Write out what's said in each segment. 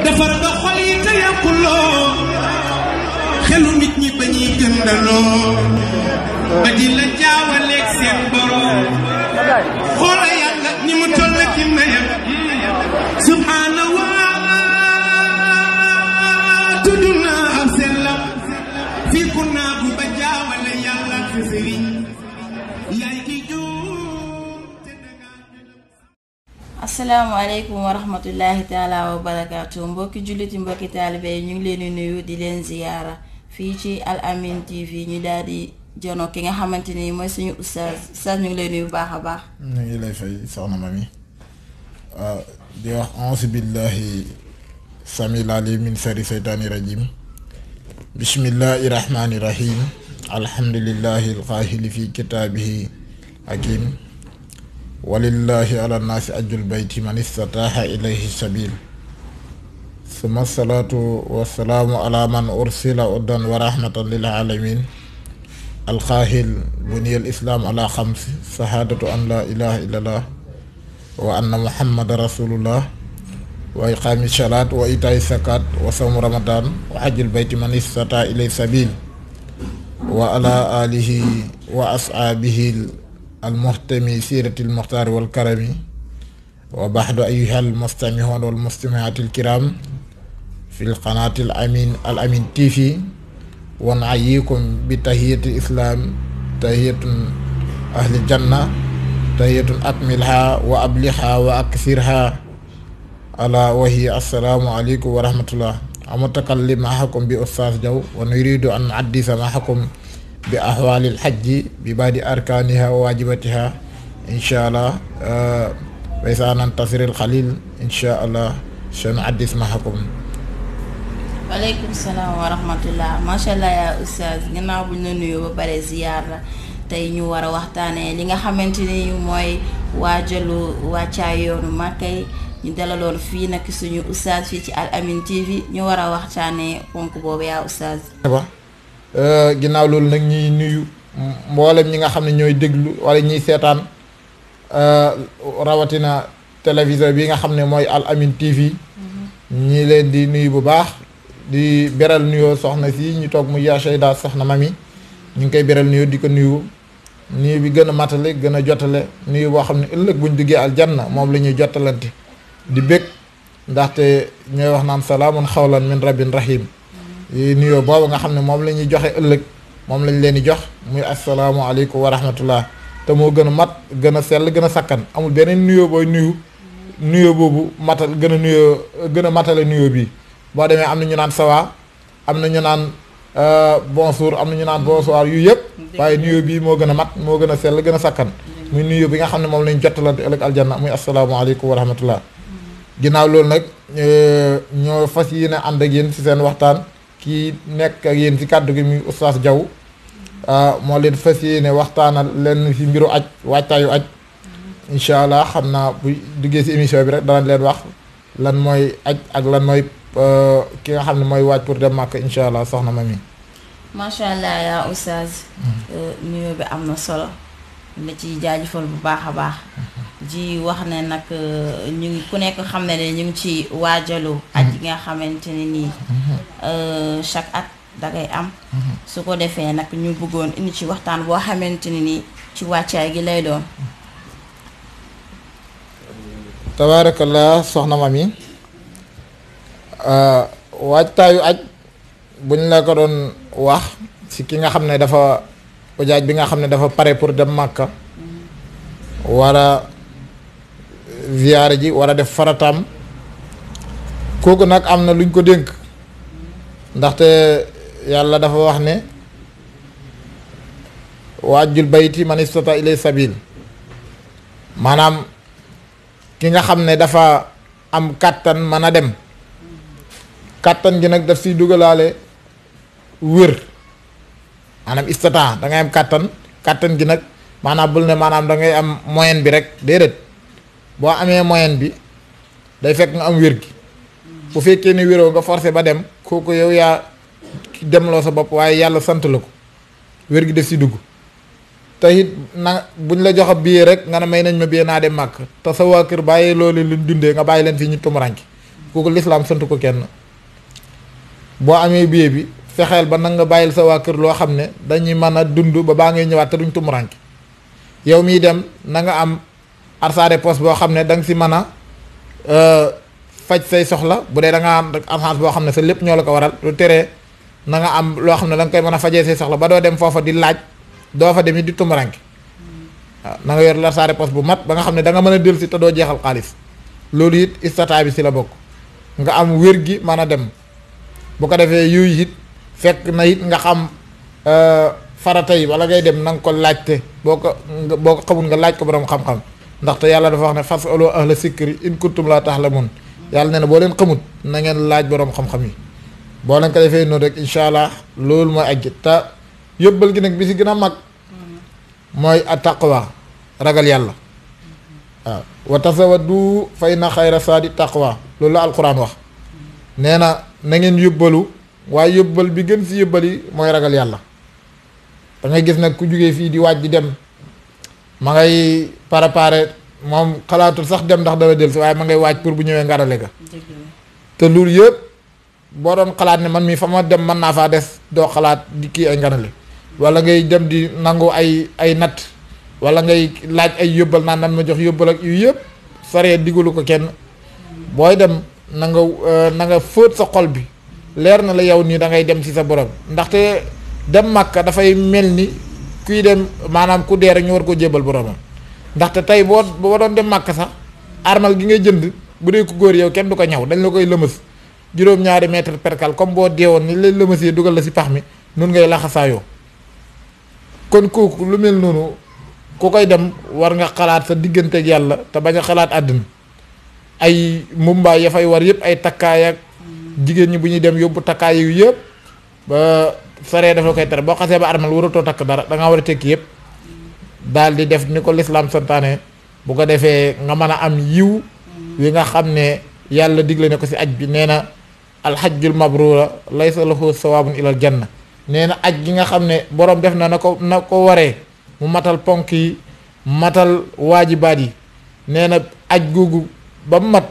defar nga xol yi te yàquloo xelu nit ñi ba ñuy gëndaloo ba di la jaawaleeg seen borom xoola yàlla ni mu toll ci mayam subhaanahu wa tudd naa am sellam fii ku naagu ba jaawale yàlla ak sëriñ yaay ki asalaamaaleykum wa rahmatullahi taala wa barakaatu mbokki julliti mbokki taalibe yi ñu ngi leen di nuyu di leen ziyaara fii ci Al Amine TV ñu daal di jono ki nga xamante ni mooy suñu oustaz ñu ngi lay nuyu baax a baax. ñu ngi lay fay soxna Mami di wax auzu billahi samil alim min sharri seytaani rajim bismillahi rahmani rahim alhamdulillahi alqaahili fi kitaabihi hakim walillahi ala nnaasi ajjul bayti man istataaha ilayhi sabil summa salaatu wassalaamu ala man ursila uddan wa rahmatan lil alamin alqaahil buniyal islaam ala xamsi sahaadatu an la ilaha illallah wa anna muhammadan rasulullah wa iqaami salaat wa itaay zakat wa sawmu ramadan wa hajjul bayti man istataa ilayhi sabil wa ala alihi wa ashaabihi almuhtami siirati almuxtaari walkarami wa baxdu ayuha almustamihoon walmustamihaati alkiram fi lqanaati al amin TV wa nuhayyikum bi tahiyati islam tahiyatun ahli janna tahiyatun akmilha wa abliha wa aksirha ala wa hiya assalaamu aleykum wa rahmatullah amutakallim mahakum bi Oustaz Diaw wa nuridu an nuhaddisa mahakum bi ahwalil hajji bi baadi arkaaniha wa waajibatiha incha allah wa isa nantasiril xalil incha allah sanu addis mahakum. waaleykum salaam wa rahmatullah macha allah yaa oustaz gannaaw bu ñu la nuyoo ba pare ziyaar la tey ñu war a waxtaanee li nga xamante ni mooy waajalu wàccaay yoonu Màkka ñu dalaloon fii nag suñu oustaz fii ci Al Amine TV ñu war a waxtaanee ponk boobu yaa oustaz. ginnaaw loolu nag ñuy nuyu mboolem ñi nga xam ne ñooy déglu wala ñuy seetaan rawatina télévision bi nga xam ne mooy Al Amine TV ñi leen di nuyu bu baax di beral nuyoo soxna si ñu toog mu yaa Seyda soxna Mami ñu ngi koy beral nuyoo di ko nuyu bi gën a matale gën a jotale nuyu boo xam ne ëllëg buñ duggee aljanna moom la ñuy jottalante di bég ndaxte ñooy wax naan salaamun xawlan min rabbin rahim nuyoo boobu nga xam ne moom la ñuy joxe ëllëg moom lañ leen di jox muy asalaamaaleykum wa rahmatullah te moo gën a mat gën a sell gën a sakkan amul beneen nuyoo booy nuyoo boobu matal gën a matale nuyoo bii boo demee am na ñu naan sawa am na ñu naan bonjour am na ñu naan bonsoir yu yëpp waaye nuyoo bii moo gën a mat moo gën a sell gën a sakkan muy nuyoo bi nga xam ne moom lañ jottalante ëllëg aljanna muy asalaamaaleykum wa rahmatullah ginnaaw loolu nag ñoo fas yéene ànd ak yéen ci seen waxtaan kii nekk ak yéen ci kàddu gi muy Oustaz Diaw moo leen fas yéene waxtaanal leen ci mbiru aj waajtaayu aj incha allah xam naa bu duggee ci émission bi rek danañ leen wax lan mooy aj ak lan mooy ki nga xam ne mooy waaj pour dem Màkka incha allah soxna Mami. macha allah yaa Oustaz nuyoo bi am na solo la ci jaajëfal bu baax a baax ji wax ne nag ñu ngi ku nekk xam ne ñu ngi ci waajalu aj gi nga xamante ne nii chaque at dangay am su ko defee nag ñu bëggoon indi ci waxtaan boo xamante ne nii ci wàccaay gi lay doon. tabaarakallah soxna Mami waajtaayu aj buñ la ko doon wax ci ki nga xam ne dafa ujaaj bi nga xam ne dafa pare pour dem Màkka war a ziyaare ji war a def farataam kooku nag am na luñ ko dénk ndaxte yàlla dafa wax ne waajul bayti man istata ilay sabil maanaam ki nga xam ne dafa am kàttan mën a dem kàttan gi nag daf siy dugalaale wér maanaam istata da ngay am kàttan gi nag maanaam bul ne maanaam da ngay am moyen bi rek déedéet boo amee moyen bi day fekk nga am wér gi bu fekkee ne wéroo nga forcé ba dem kooku yow yaa demloo sa bopp waaye yàlla sant la ko wér gi def si dugg te it na buñ la jox ab billet rek nga ne may nañ ma billet naa dem màkk te sa waa kër bàyyi loolu luñ dundee nga bàyyi leen fii ñu tumuranke kooku lislaam sant ko kenn. boo amee billet bi fexeel ba nag nga bàyyil sa waa kër loo xam ne dañuy mën a dund ba baa ngay ñëwaat te duñ tumuranke yow miy dem na nga am arsaade poste boo xam ne da nga si mën a faj say soxla bu dee da nga am avance boo xam ne sa lépp ñoo la ko waral lu teree na nga am loo xam ne da nga koy mën a fajee say soxla ba doo dem foofa di laaj doo fa dem it di tumuranke waaw na nga yor arsaade poste bu mat ba nga xam ne da nga mën a dellu si te doo jeexal xaalis loolu it istata bi si la bokk nga am wér gi mën a dem bu ko defee yooyu it fekk na it nga xam farata yi wala ngay dem na nga ko laajte boo ko xamul nga laaj ko borom xam-xam ndaxte yàlla dafa wax ne fasalu ahla sikri in kuntum la tahlamun yàlla ne na boo leen xamut na ngeen laaj borom xam-xam yi boo leen ko defee noonu rek incha allah loolu mooy aj te yóbbal gi nag bi si gën a mag mooy attaqwa ragal yàlla waaw wa tasawadu fa inna xayra saadi taqwa loolu la alquran wax nee na ngeen yóbbalu waaye yóbbal bi gën si yóbbal yi mooy ragal yàlla da ngay gis nag ku jugee fii di waaj di dem ma ngay préparé moom xalaatul sax dem ndax dana del si waaye ma ngay waaj pour bu ñëwee ngarale ga te loolu yëpp boo doon xalaat ne man mii fa ma dem mën naa faa des doo xalaat di kii ay ngarale wala ngay dem di nangu ay natt wala ngay laaj ay yóbbal naan nan ma jox yóbbal ak yu yëpp saree diggalu ko kenn booy dem na nga fóot sa xol bi leer na la yow nii da ngay dem ci sa borom ndaxte dem Makka dafay mel ni kuy dem maanaam ku dee rek ñu war koo jébal boromam ndaxte tey boo doon dem Makka sax armal gi ngay jënd bu dee ku góor yow kenn du ko ñaw dañ la koy lëmës juróom-ñaari mètre perkal comme boo deewoon ni lay lëmësee dugal la ci pax mi nun ngay laxasaayoo kon kooku lu mel noonu ku koy dem war nga xalaat sa digganteeg yàlla te bañ a xalaat àddina ay mumbaay ya fay war yëpp ay takkaay ak jigéen ñi bu ñuy dem yóbbu takkaay yu yëpp ba saree dafa koy tere boo xasee ba armal waratoo takk dara da ngaa war a tekki yëpp daal di def ni ko lislaam santaane bu ko defee nga mën a am yiw wi nga xam ne yàlla digle ne ko ci aj bi nee na alxajjul mabrura laysa lahu sawaabun ilal janna nee na aj gi nga xam ne borom def na ko waree mu matal ponk yi matal waajibaat yi nee na aj googu ba mu mat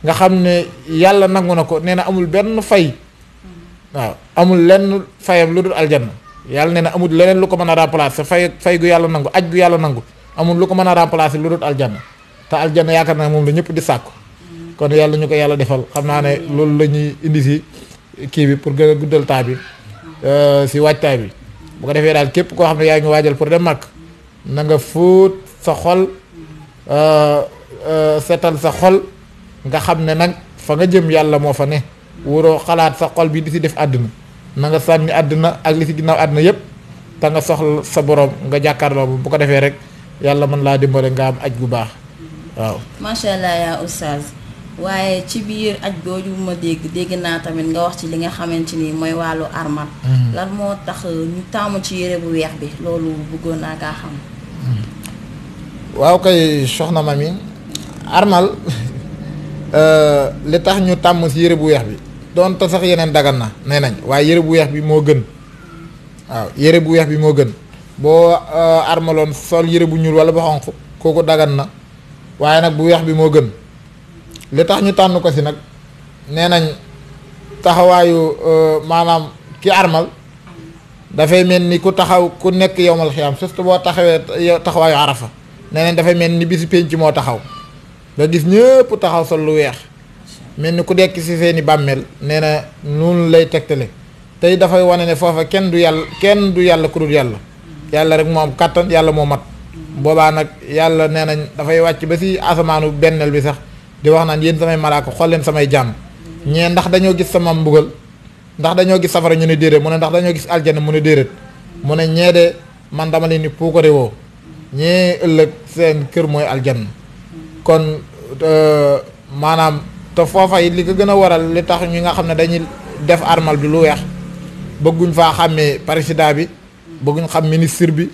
nga xam ne yàlla nangu na ko nee na amul benn fay waaw amul lenn fayam lu dul aljanna yàlla nee na amul leneen lu ko mën a remplacer fay gu yàlla nangu aj gu yàlla nangu amul lu ko mën a remplacer lu dul aljanna te aljanna yaakaar naa moom la ñëpp di sàkku kon yàlla ñu ko yàlla defal xam naa ne loolu la ñuy indi si kii bi pour gën a guddal temps bi si waajtaay bi bu ko defee daal képp koo xam ne yaa ngi waajal pour dem màkk na nga fóot sa xol setal sa xol nga xam ne nag fa nga jëm yàlla moo fa ne wuroo xalaat sa xol bi di si def àdduna na nga sànni àdduna ak li si ginnaaw àdduna yépp te nga soxla sa borom nga jàkkaarloo bu ko defee rek yàlla mën laa dimbale nga am aj gu baax waaw. macha allah yaa oustaz waaye ci biir aj boobu ma dégg naa tamit nga wax ci li nga xamante ni mooy wàllu armal. lan moo tax ñu taamu ci yére bu weex bi loolu bëggoon naa kaa xam. waaw kay soxna Mami armal li tax ñu tàmm si yére bu weex bi doon te sax yeneen dagan na nee nañ waaye yére bu weex bi moo gën waaw yére bu weex bi moo gën boo armaloon sol yére bu ñuul wala ba xonq kooku dagan na waaye nag bu weex bi moo gën li tax ñu tànn ko si nag nee nañ taxawaayu maanaam ki armal dafay mel ni ku taxaw ku nekk yowmal xiyaam surtout boo taxawee taxawaayu arafa nee nañ dafay mel ni bisi penc moo taxaw nga gis ñëpp taxaw sol lu weex mel ni ku dekk ci seeni bàmmeel nee na noonu lay tegtale tey dafay wane ne foofa kenn du yàlla ku dul yàlla yàlla rek moo am kàttan yàlla moo mat boobaa nag yàlla nee nañ dafay wàcc ba si asamaanu benneel bi sax di wax naan yéen samay malaaka xool leen samay jàmm ñee ndax dañoo gis sama mbugal ndax dañoo gis safara ñu ne déedéet mu ne ndax dañoo gis aljana mu ne déedéet mu ne ñee de man dama leen ni puukare woo ñee ëllëg seen kër mooy aljanna kon maanaam te foofa yi li ko gën a waral li tax ñi nga xam ne dañuy def armal bi lu weex bëgguñ faa xàmmee président bi bëgguñ xam ministre bi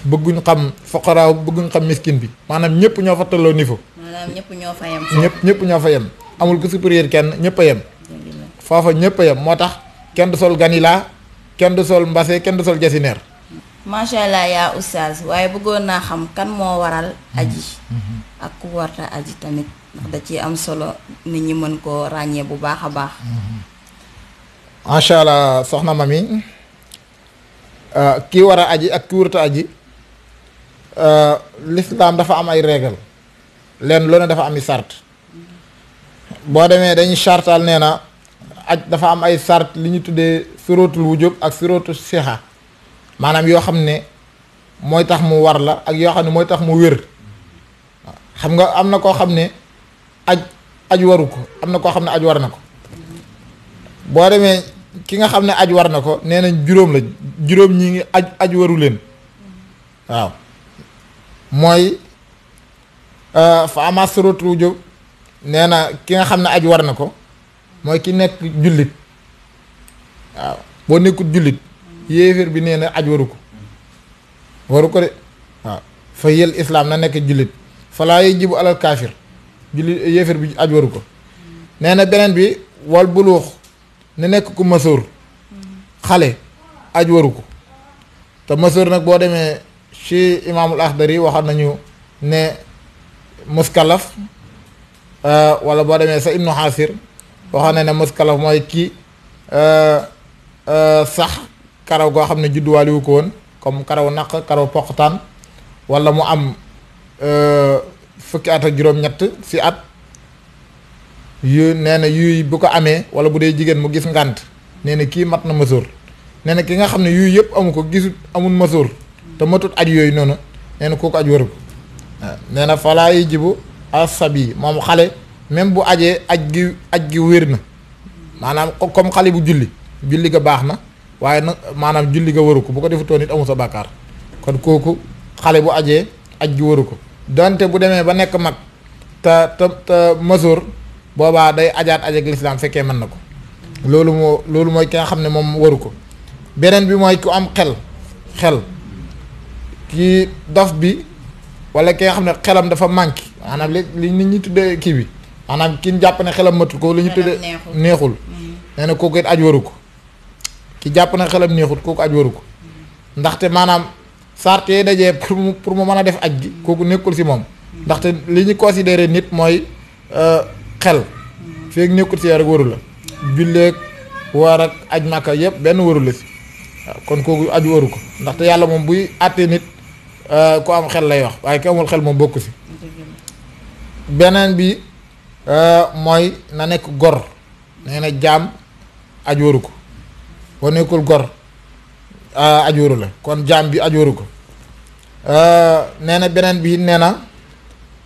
bëgguñ xam foqaraaw bëgguñ xam miskin bi maanaam ñëpp ñoo fa tolloo niveau. maanaam ñëpp ñoo fa yem. ñëpp ñoo fa yem amul ku supérieur kenn ñëpp a yem. foofa ñëpp a yem moo tax kenn du sol ganila kenn du sol mbase kenn du sol jasineer macha allah yaa oustaz waaye bëggoon naa xam kan moo waral aji ak ku warta aji tamit ndax da ci am solo nit ñi mën koo ràññee bu baax a baax. macha allah soxna Mami kii war a aji ak ki warta aji l'islam dafa am ay règle leen lu ne dafa am i sart boo demee dañuy sartal nee na aj dafa am ay sart li ñu tuddee suróotul wujub ak suróotul sixa maanaam yoo xam ne mooy tax mu war la ak yoo xam ne mooy tax mu wér xam nga am na koo xam ne aj waru ko am na koo xam ne aj war na ko boo demee ki nga xam ne aj war na ko nee nañ juróom la juróom ñi ngi aj waru leen waaw mooy fa ama suróotul wujub nee na ki nga xam ne aj war na ko mooy ki nekk jullit waaw boo nekkul jullit yéeféer bi nee na aj waru ko de waaw fa yël islaam na nekk jullit falaa yajibu alal kaafir jullit yéeféer bi aj waru ko nee na beneen bi wal buluux ne nekk ku masóor xale aj waru ko te masóor nag boo demee ci imaamul Axdari waxoon nañu ne muskalaf wala boo demee sa ibnu xaasir waxoon na ne muskalaf mooy kii sax karaw goo xam ne judduwaale wu ko woon comme karaw naq karaw poqtaan wala mu am fukki at ak juróom-ñett si at yu nee na yuy bu ko amee wala bu dee jigéen mu gis ngànt nee na kii mat na masóor nee na ki nga xam ne yuy yëpp amu ko gisut amul masóor te matut aj yooyu noonu nee na kooku aj waru ko waaw nee na falaa yajibu asabi moom xale même bu ajee aj gi wér na maanaam comme xale bu julli ga baax na waaye nag maanaam julli ga waru ko bu ko defutoon it amul sa bàkkaar kon kooku xale bu ajee aj gi waru ko donte bu demee ba nekk mag te masóor boobaa day ajaat aj ak lislaam fekkee mën na ko loolu mooy ki nga xam ne moom waru ko beneen bi mooy ku am xel kii dof bi wala ki nga xam ne xelam dafa manqué maanaam li nit ñi tuddee kii bi maanaam ki jàpp ne xelam matul ko li ñu tuddee neexul nee na kooku it aj waru ko ki jàpp ne xelam neexul kooku aj waru ko ndaxte maanaam sart yi dajee pour mu mën a def aj gi kooku nekkul si moom ndaxte li ñu considéré nit mooy xel feeg nekkul si rek waru la julleeg war ak aj màkka yëpp benn waru la si waaw kon kooku aju waru ko ndaxte yàlla moom buy àttee nit ku am xel lay wax waaye ku amul xel moom bokku si beneen bi mooy na nekk gor nee na jaam aj waru ko boo nekkul gor aj waru la kon jaam bi aj waru ko nee na beneen bi nee na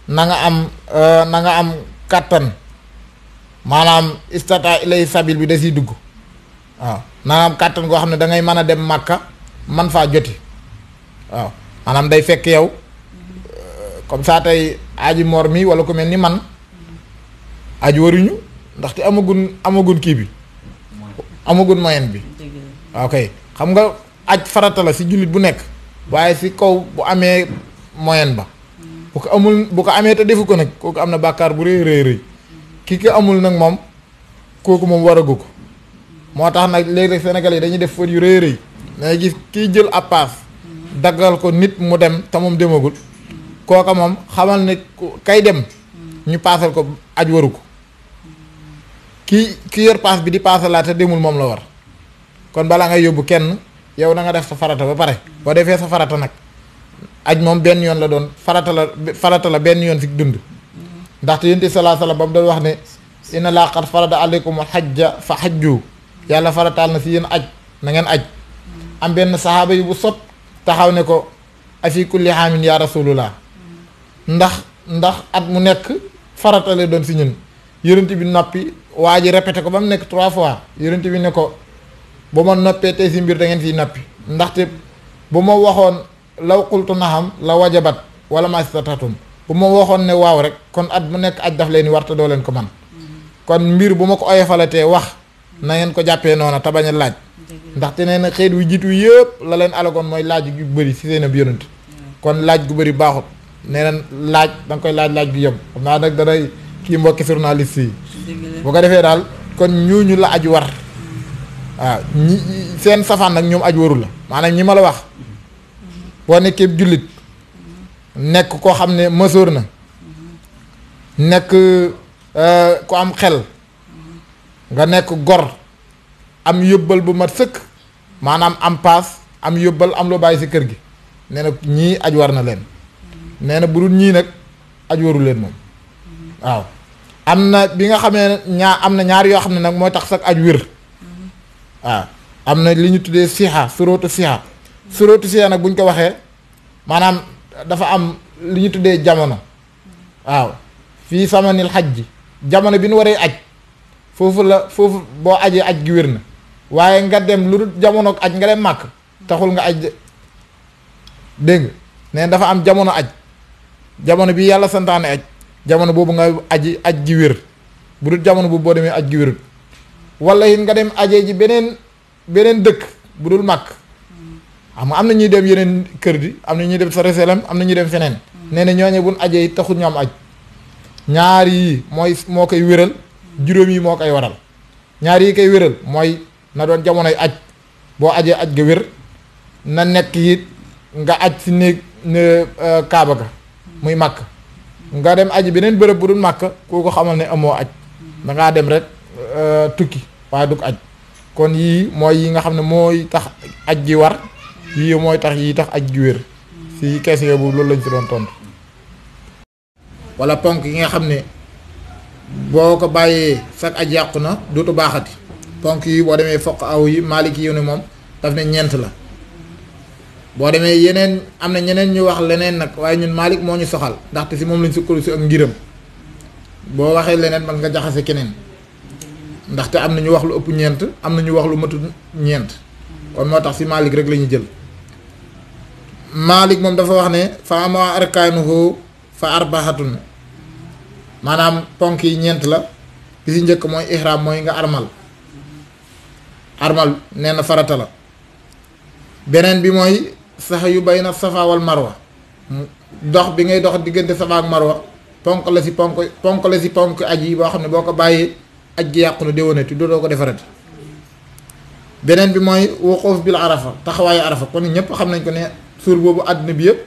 na nga am kàttan maanaam istata ilay sabil bi da siy dugg waaw na nga am kàttan goo xam ne da ngay mën a dem màkka man faa joti waaw maanaam day fekk yow comme ça tey aji moor mi wala ku mel ni man aji waruñu ndaxte amagun kii bi amagun moyen bi ok xam nga aj farata la si jullit bu nekk waaye si kaw bu amee moyen ba bu ko amee te defu ko nag kooku am na bàkkaar bu rëy rëy ki ko amul nag moom kooku moom waragu ko moo tax nag léegi Sénégal yi dañuy def faute yu rëy rëy dangay gis kiy jël ab paas daggal ko nit mu dem te moom demagul kooka moom xamal ne kay dem ñu paasal ko aj waru ko ki yor paas bi di paasalaat te demul moom la war kon balaa ngay yóbbu kenn yow na nga def sa farata ba pare boo defee sa farata nag aj moom benn yoon la doon farata la benn yoon si dund ndaxte yonent bi salaa salaam ba mu doon wax ne inna laa qad farada aleykum xajja fa xajju yàlla farataal na si yéen aj na ngeen aj am benn saxaaba yi bu sot taxaw ne ko afi kulli xaamin yaa rasulullah ndax at mu nekk farata la doon si ñun yonent bi noppi waa ji répété ko ba mu nekk 3 fois yonent bi ne ko bu ma noppee tey si mbir da ngeen siy noppi ndaxte bu ma waxoon law qultu naxam la wajabat wala ma statatum bu ma waxoon ne waaw rek kon at mu nekk aj daf leen war te doo leen ko man kon mbir bu ma ko oyofalatee wax na ngeen ko jàppee noona te bañ a laaj ndaxte nee na xeet wu jiitu yëpp la leen alagoon mooy laaj gu bëri si seen ab yonent kon laaj gu bëri baaxut nee na laaj da nga koy laaj gu yem xam naa nag danay kii mbokki journaliste yi bu ko defee daal kon ñooñu la aj war waaw ñi seen safaan nag ñoom aj waru la maanaam ñi ma la wax boo nekkee jullit nekk koo xam ne mësoor na nekk ku am xel nga nekk gor am yóbbal bu mat sëkk maanaam am paas am yóbbal am loo bàyyi si kër gi nee na ñii aj war na leen nee na bu dul ñii nag aj waru leen moom waaw am na bi nga xamee am na ñaar yoo xam ne nag mooy tax sax aj wér waaw am na li ñu tuddee siha surootu siha nag bu ñu ko waxee maanaam dafa am li ñu tuddee jamono waaw fii samanil xaj ji jamono bi nu waree aj foofu boo ajee aj gi wér na waaye nga dem lu dul jamono aj nga dem màkk taxul nga aj de dégg nga ne dafa am jamono aj jamono bi yàlla santaane aj jamono boobu nga aji aj gi wér bu dul jamono boobu boo demee aj gi wérut wala it nga dem ajee ji beneen dëkk bu dul màkk xam nga am na ñuy dem yeneen kër di am na ñuy dem Sareselem am na ñuy dem feneen nee na ñooñe buñ ajee it taxul ñu am aj ñaar yi moo koy wéral juróom yi moo koy waral ñaar yi koy wéral mooy na doon jamonoy aj boo ajee aj ga wér na nekk it nga aj si néeg kaaba ga muy màkk nga dem aji beneen bërëb bu dul màkk kooku xamal ne amoo aj dangaa dem rek tukki waaye du ko aj kon yii mooy yi nga xam ne mooy tax aj gi war yii mooy tax yi tax aj gi wér si question boobu loolu lañ fi doon tontu wala ponk yi nga xam ne boo ko bàyyee sax aj yàqu na dootu baaxati ponk yi boo demee foq aw yi maalik yi ne moom daf ne ñeent la boo demee yeneen am na ñeneen ñu wax leneen nag waaye ñun maalik moo ñu soxal ndaxte si moom lañ sukkandiku si ak ngiram boo waxee leneen man nga jaxase keneen ndaxte am na ñu wax lu ëpp ñeent am na ñu wax lu matul ñeent kon moo tax si maalik rek la ñu jël maalik moom dafa wax ne fa ama arkaanuhu fa arbahatun maanaam ponk yi ñeent la bi si njëkk mooy ihram mooy nga armal nee na farata la beneen bi mooy sax yu bayna safa wal marwa dox bi ngay dox diggante safa ak marwa ponk la si ponk aj yi boo xam ne boo ko bàyyee aj gi yàqu na déwénati doo ko defarati beneen bi mooy wuquuf bil arafa taxawaayu arafa kon ñëpp xam nañ ko ne suur boobu àdduna bi yëpp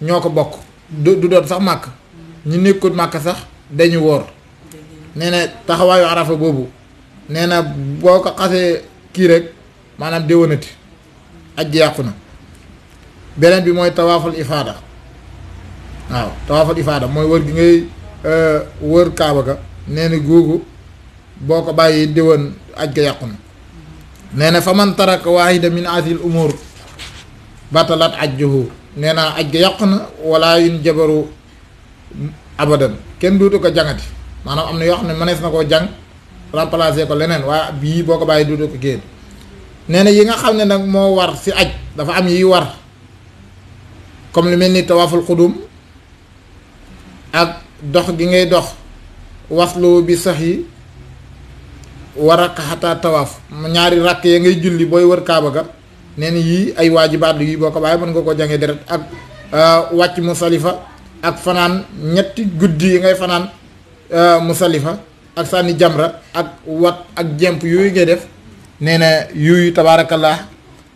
ñoo ko bokk du doon sax màkk ñu nekkul màkk sax dañu woor nee na taxawaayu arafa boobu nee na boo ko xasee kii rek maanaam déwénati aj gi yàqu na beneen bi mooy tawaaful ifaada waaw tawaaful ifaada mooy wër gi ngay wër kaaba ga nee na googu boo ko bàyyi déwén aj ga yàqu na nee na fa man taraka waahida min asil umur batalat ajjuhu nee na aj ga yàqu na wala yun jabaru abadan kenn duutu ko jàngati maanaam am na yoo xam ne mënees na koo jàng remplacer ko leneen waaye bii boo ko bàyyi duutu ko génn nee na yi nga xam ne nag moo war si aj dafa am yiy war comme lu mel ni tawaaful xudum ak dox gi ngay dox waslu bi sax yi war a xataa tawaaf ñaari rakk ya ngay julli booy wër kaaba ga nee na yii ay waajibaat yi boo ko bàyyi mën nga koo jàngee deret ak wàcc musalifa ak fanaan ñetti guddi yi ngay fanaan musalifa ak sànni jamra ak wat ak jemp yooyu ngay def nee na yooyu tabaarakallah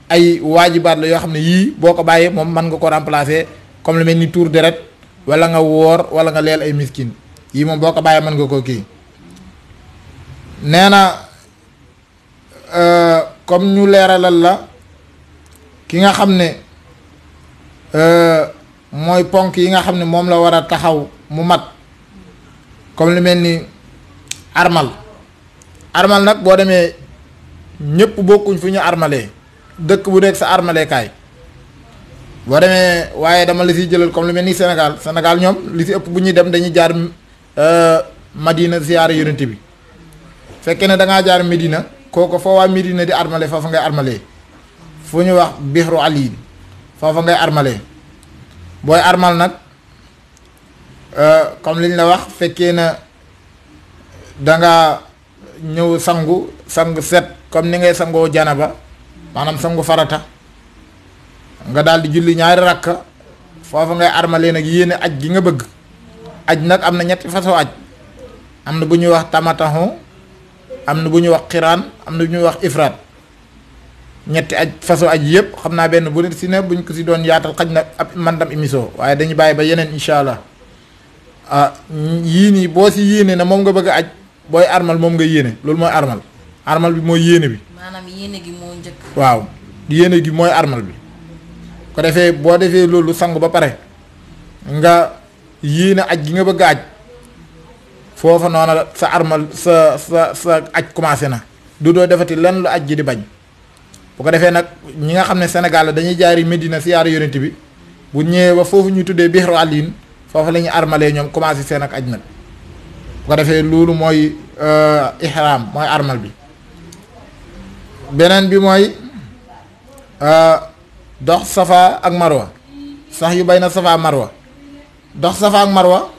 ay waajibaat la yoo xam ne yii boo ko bàyyee moom mën nga ko remplacer comme lu mel ni tuur deret wala nga woor wala nga leel ay miskin yii moom boo ko bàyyee mën nga koo kii nee na comme ñu leeralal la ki nga xam ne mooy ponk yi nga xam ne moom la war a taxaw mu mat comme lu mel ni armal nag boo demee ñëpp bokkuñ fu ñu armalee dëkk bu nekk sa armaleekaay boo demee waaye dama la siy jëlal comme lu mel ni Sénégal ñoom li si ëpp bu ñuy dem dañuy jaar Madina ziyaara yonent bi fekkee ne dangaa jaar Medina kooku foo waa Medina di armale foofa ngay armalee fu ñu wax Bihru Ali foofa ngay armalee booy armal nag comme liñ la wax fekkee na danga ñëw sangu set comme ni ngay sangoo janaba maanaam sangu farata nga daal di julli ñaari rakka foofa ngay armalee nag yéene aj gi nga bëgg aj nag am na ñetti façon aj am na bu ñuy wax tamatahu am na bu ñuy wax xiraan am na bu ñuy wax ifraat ñetti aj façon aj yëpp xam naa benn bu ne si ne buñ ko si doon yaatal xaj na ab mandam émission waaye dañuy bàyyi ba yeneen incha allah yii nii boo si yéene na moom nga bëgg a aj booy armal moom nga yéene loolu mooy armal bi mooy yéene bi. maanaam yéene gi moo njëkk. waaw yéene gi mooy armal bi ko defee boo defee loolu sangu ba pare nga yéene aj gi nga bëgg a aj foofa noonu la sa armal sa aj commencé na du doo defati lenn lu aj ji di bañ. bu ko defee nag ñi nga xam ne Sénégal la dañuy jaari Medina siyaara yonent bi bu ñëwee ba foofu ñuy tuddee Bihru Aliin foofu la ñuy armalee ñoom commencé seen ak aj nag bu ko defee loolu mooy ihram mooy armal bi. beneen bi mooy dox safa ak marwa sax yu bay na safa marwa dox safa ak marwa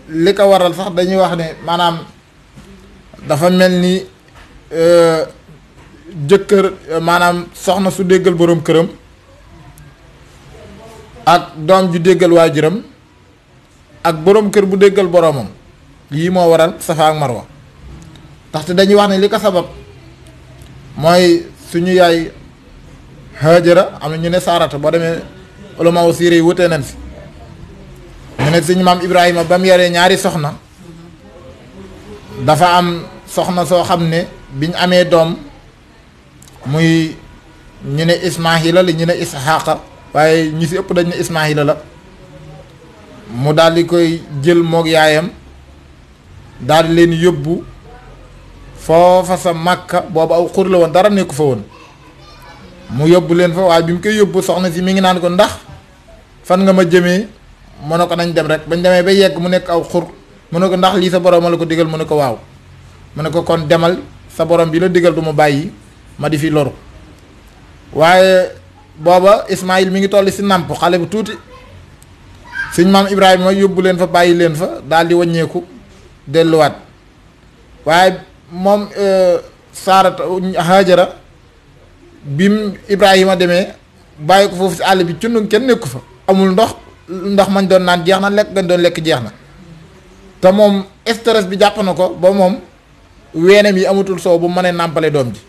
li ko waral sax dañuy wax ne maanaam dafa mel ni jëkkër maanaam soxna su déggal boroom këram ak doom ju déggal waajuram ak boroom kër bu déggal boroomam yii moo waral safa ak marwa ndaxte dañuy wax ne li ko sabab mooy suñu yaay Haajara am na ñu ne Saarata boo demee ulama siire yi wutee nañ si ñu ne suñu maam Ibrahima ba mu yaree ñaari soxna dafa am soxna soo xam ne biñ amee doom muy ñu ne Ismaahila la ñu ne Isxaaqa waaye ñi si ëpp dañ ne Ismaahila la mu daal di koy jël moog yaayam daal di leen yóbbu foofa sa Makka boobu aw xur la woon dara nekku fa woon mu yóbbu leen fa waaye bi mu koy yóbbu soxna si mi ngi naan ko ndax fan nga ma jëmee mu ne ko nañ dem rek bañ demee ba yegg mu nekk aw xur mu ne ko ndax lii sa borom ma la ko digal mu ne ko waaw mu ne ko kon demal sa borom bi la digal du ma bàyyi ma di fi loru waaye booba Ismaayil mi ngi toll si nàmp xale bu tuuti suñ maam Ibrahima yóbbu leen fa bàyyi leen fa daal di wàññeeku delluwaat waaye moom Saarata Haajara bim Ibrahima demee bàyyi ko foofu si àll bi cundum kenn nekku fa amul ndox mañ doon naan jeex na lekk gañ doon lekk jeex na te moom stress bi jàpp na ko ba moom weenam yi amatul soow bu mënee nàmpale doom ji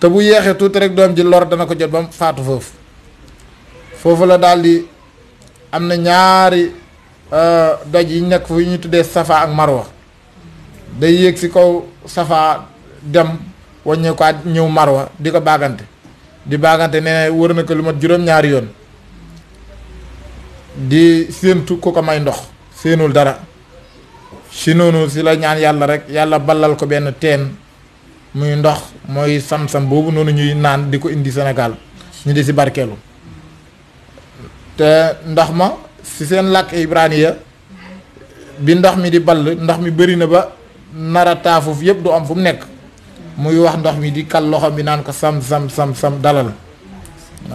te bu yeexee tuuti rek doom ji lor dana ko jot ba mu faatu foofu la daal di am na ñaari doj yi nekk fu ñu tuddee Safa ak Marwa day yéeg si kaw Safa dem wàññee ko ñëw Marwa di ko baagante nee na wër na ko lu mat juróom-ñaari yoon di séentu ku ko may ndox séenul dara si noonu si la ñaan yàlla rek yàlla ballal ko benn teen muy ndox mooy sam-sam boobu noonu ñuy naan di ko indi Sénégal ñu di si barkeelu te ndox ma si seen làkk ibraniya bi ndox mi di ball ndox mi bëri na ba nara taafuf yëpp du am fu mu nekk muy wax ndox mi di kal loxo bi naan ko sam dalal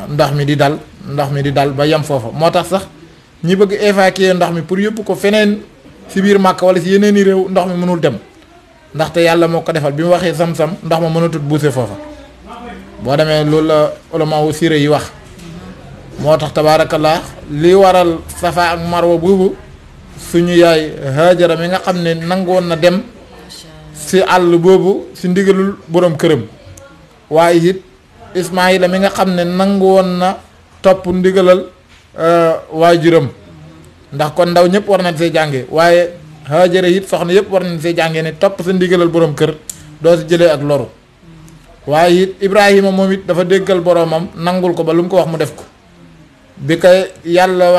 ndox mi di dal ba yem foofa moo tax sax ñi bëgg évacuer ndox mi pour yëpp ko feneen si biir Màkka wala si yeneen i réew ndox mi mënul dem ndaxte yàlla moo ko defal bi mu waxee sam-sam ndox ma mënatut buuse foofa boo demee loolu la ulama wu siire yi wax moo tax tabaarakallah li waral Safa ak Marwa boobu suñu yaay Haajara mi nga xam ne nangoon na dem si àll boobu si ndigalul boroom këram waaye it Ismaayila mi nga xam ne nangoon na topp ndigalal waajuram ndax kon ndaw ñëpp war nañ see jànge waaye Haajara it soxna yëpp war nañ see jàngee ne topp sa ndigalal boroom kër doo si jëlee ak loru waaye it Ibrahima moom it dafa déggal boroomam nangul ko ba lu mu ko wax mu def ko bi ko yàlla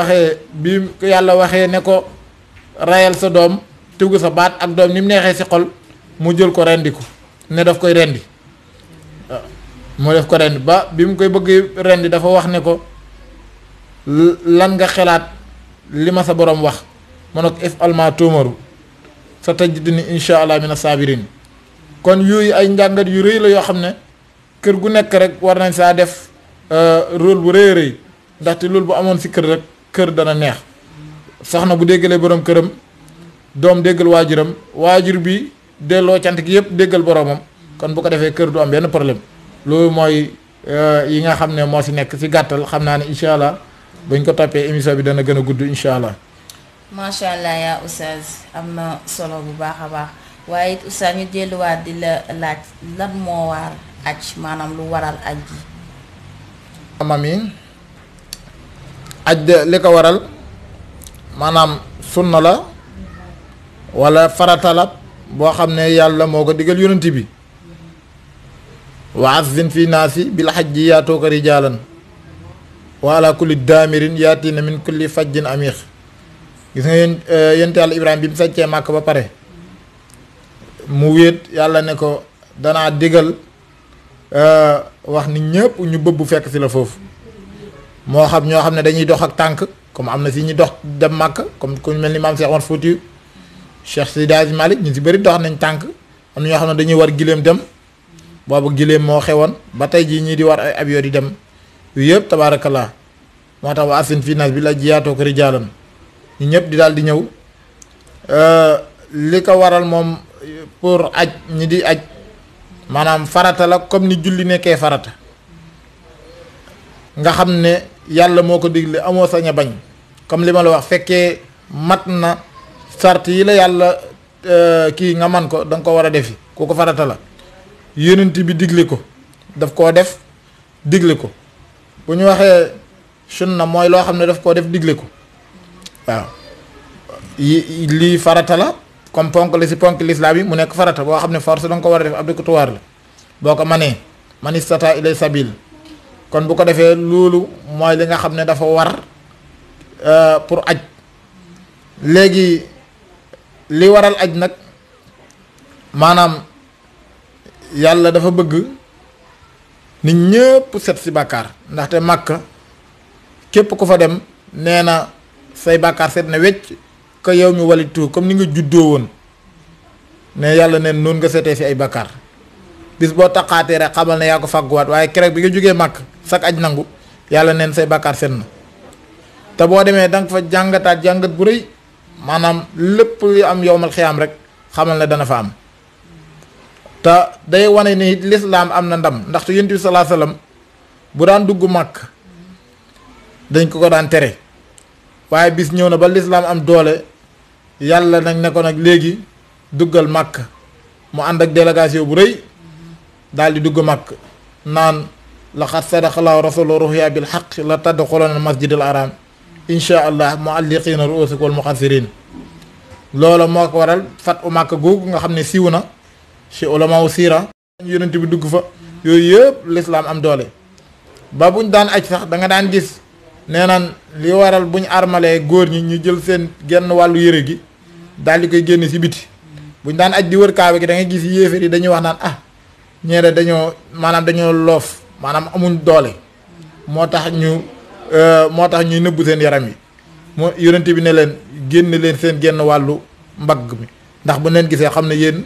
waxee ne ko rayal sa doom tigu sa baat ak doom ni mu neexee si xol mu jël ko rendi ko ne daf koy rendi mu def ko rendi ba bi mu koy bëgg rendi dafa wax ne ko lan nga xelaat li ma sa borom wax ma ne ko if alma tuumaru sa tajiduni insha allah mina sabirin kon yooyu ay njàngat yu rëy la yoo xam ne kër gu nekk rek war nañ saa def rôle bu rëy rëy ndaxte loolu bu amoon si kër rek kër dana neex soxna bu déggalee borom këram doom déggal waajuram waajur bi delloo cant gi yëpp déggal boromam kon bu ko defee kër du am benn problème loolu mooy yi nga xam ne moo si nekk si gàttal xam naa ne incha allah buñ ko toppee émission bi dana gën a gudd incha allah. macha allah yaa oustaz am na solo bu baax a baax waaye it oustaz ñu delluwaat di la laaj lan moo war aj maanaam lu waral aj ji. mami aj de li ko waral maanaam sunna la wala farata la boo xam ne yàlla moo ko digal yonent bi wa azzin fi naasi bil hajji yaatuuka rijaalan wa ala kulli daamirin yaatina min kulli fajjin amiix. gis nga yonent yàlla Ibrahima bi mu saccee màkk ba pare mu wéet yàlla ne ko danaa digal wax ni ñëpp ñu bëbb fekk si la foofu moo xam ñoo xam ne dañuy dox ak tànk comme am na si ñu dox dem màkk comme ku mel ni maam Cheikh Omar Foutiyou Cheikh Seydi Hadji Malick ñu si bëri dox nañ tànk am na ñoo xam ne dañuy war giléem dem boobu giléem moo xewoon ba tey jii ñii di war ay avion di dem yu yëpp tabaarakallah moo tax wa asin fii naas bi la jiyaatoo ko rijaalan ñu ñëpp di daal di ñëw li ko waral moom pour aj ñi di aj maanaam farata la comme ni julli nekkee farata nga xam ne yàlla moo ko digle amoo sañ a bañ comme li ma la wax fekkee mat na sart yi la yàlla kii nga man ko da nga ko war a defi kooku farata la yonent bi digle ko daf koo def digle ko bu ñu waxee sunna mooy loo xam ne daf koo def digle ko waaw lii farata la comme ponk la si ponk lislaam yi mu nekk farata boo xam ne force da nga ko war a def obligatoire la boo ko manee man istata ilay sabil kon bu ko defee loolu mooy li nga xam ne dafa war pour aj léegi li waral aj nag maanaam yàlla dafa bëgg nit ñëpp set si bàkkaar ndaxte Makka képp ku fa dem nee na say bàkkaar set na wecc ko yow mi walitu comme ni nga juddoo woon ne yàlla neen noonu nga setee si ay bàkkaar bis boo taqaatee rek xamal ne yaa ko fàgguwaat waaye keroog bi nga jógee màkk sak aj nangu yàlla neen say bàkkaar set na te boo demee danga fa jàngataat jàngat bu rëy maanaam lépp li am yowmal xiyaam rek xamal ne dana fa am te day wane ni lislaam am na ndam ndaxte yonent bi salaa sallam bu daan dugg màkk dañ ko daan tere waaye bis ñëw na ba lislaam am doole yàlla nag ne ko nag léegi duggal màkk mu ànd ak délégation bu rëy daal di dugg màkk naan laqad sadaqallahu rasulu ruhya bil haqq la tadxuluna masjidal haram insha allah mualliqina ruusikum wal muqassirin loola moo ko waral fat u màkk googu nga xam ne siiw na ci ulama siira yonent bi dugg fa yooyu yëpp lislaam am doole ba buñ daan aj sax da nga daan gis nee naan li waral buñ armalee góor ñi ñu jël seen genn wàllu yëre gi daal di koy génne ci biti buñ daan aj di wër kaaba gi da ngay gis yéefar yi dañuy wax naan ah ñeere dañoo maanaam dañoo loof maanaam amuñ doole moo tax ñuy nëbbu seen yaram yi moo yonent bi ne leen génne leen seen genn wàllu mbagg mi ndax bu leen gisee xam ne yéen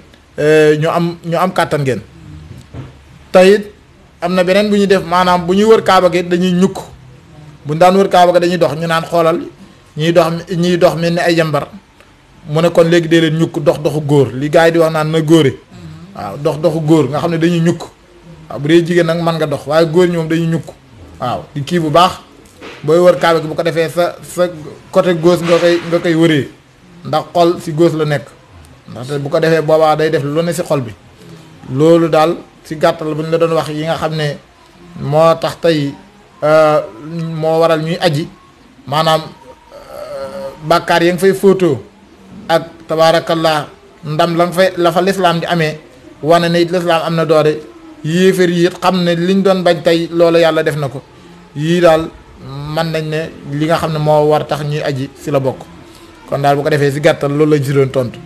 ñu am kàttan ngeen tayit am na beneen bu ñuy def maanaam bu ñuy wër kaaba gi dañuy ñukk buñ daan wër kaaba gi dañuy dox ñu naan xoolal ñiy dox mel ni ay jambar mu ne kon léegi dee leen ñukk doxu góor li gars yi di wax naan na góore waaw doxu góor nga xam ne dañuy ñukk waaw bu dee jigéen nag mën nga dox waaye góor ñi moom dañuy ñukk waaw di kii bu baax booy wër kaaba gi bu ko defee sa côté gauche nga koy wëree ndax xol si gauche la nekk ndaxte bu ko defee boobaa day def lu ne si xol bi loolu daal si gàttal bu ñu la doon wax yi nga xam ne moo tax tey moo waral ñuy aji maanaam bàkkaar ya nga fay photo ak tabaarakallah ndam la fa lislaam di amee wane ne it lislaam am na doore yéefar yi it xam ne liñ doon bañ tey loolu yàlla def na ko yii daal man nañ ne li nga xam ne moo war tax ñuy aji si la bokk kon daal bu ko defee si gàttal loolu lañ si doon tontu.